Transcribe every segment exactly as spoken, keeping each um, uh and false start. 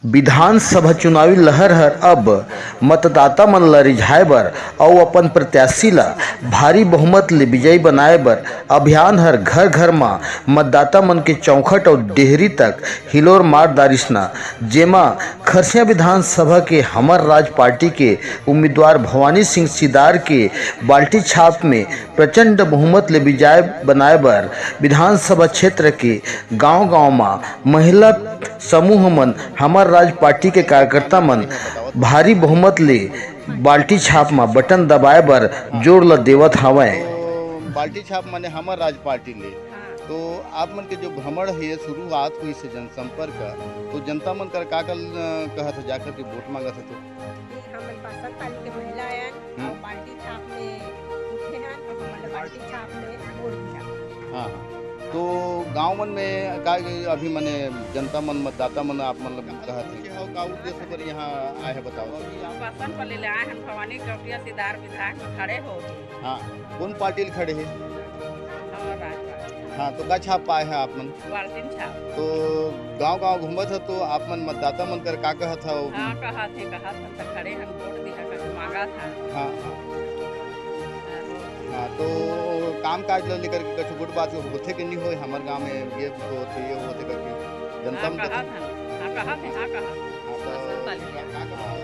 विधानसभा चुनावी लहर हर अब मतदाता मन ल रिझाए बर अउ अपन प्रत्याशी ल भारी बहुमत ले विजयी बनाए बर अभियान हर घर-घर म मतदाता मन के चौखट अउ डेहरी तक हिलोर मार डारिस न, जेमा खरसिया विधानसभा के हमर राज पार्टी के उम्मीदवार भवानी सिंह सिदार के बाल्टी छाप में प्रचंड बहुमत ले विजय बनाए बर विधानसभा क्षेत्र के गांव-गांव म महिला समूह मन हमर राज पार्टी के कार्यकर्ता मन भारी बहुमत ले बाल्टी छाप म बटन दबाए बर जोर ल देवत हावय। तो बाल्टी छाप माने हमर राज पार्टी ले। हाँ। तो आप मन के जो भ्रमण हे, शुरुआत होइस हे जनसंपर्क, तो जनता मन कर का का, अ, कहत हे जाकर के वोट मांगत हे तो? कि हमन पासत पाली के महिला आयन, हम्म। अउ बाल्टी छाप में उठे हन, तो हमन ल बाल्टी छाप में वोट दिया। हाँ, हाँ। तो गांव मन में का अभी मने जनता मन, मतदाता मन आप मन ल कहत हे? का उद्देश्य बर यहाँ आए हे बताओ? पासत पाली ले आए हन, भवानी चौकिया सिदार विधायक में खड़े हो। हाँ, कौन पार्टी ल खड़े हे? हमर राज पार्टी। हाँ, तो का छाप पाए हे आप मन? बाल्टी छाप। तो गांव-गांव घूमत ह तो आप मन मतदाता मन कर का कहत हव? हाँ, कहत हे, कहत हन, त खड़े हन, वोट दिहा करके मांगत हन। हाँ, हाँ। हाँ। हाँ, तो काम काज ल लेकर के कुछ गुट बात होथे कि नहीं होय? हमर गांव में ये होथे, ये होथे करके जनता हाँ, में कहत हन। हाँ, कहत हे, हाँ, कहत हन। हाँ, तो पासत पाली।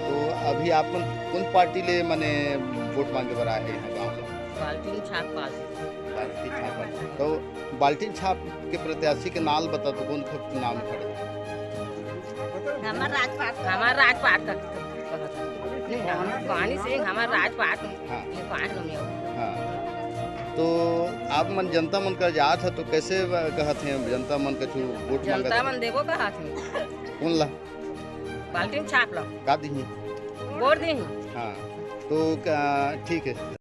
तो अभी आप मन कौन पार्टी ले मने वोट मांगे बर आए हे यहाँ गांव में? बाल्टी छाप पास। बाल्टी छाप। तो बाल्टी छाप के प्रत्याशी के नाम बता दो, कौन ख-, नाम खड़े? हमर राजपाट। हमर राजपाट का। भवानी सिंह हमर राजपाट। हाँ। ये पाँच नंबर। हाँ। तो आप मन जनता मन कर जात ह तो कैसे कहत हे जनता मन कछु वोट मांगत जनता हे? मन देबो कहत हे। कौन ला? बाल्टी छाप ला। का दिही? वोट दिही। हाँ। तो का, ठीक हे।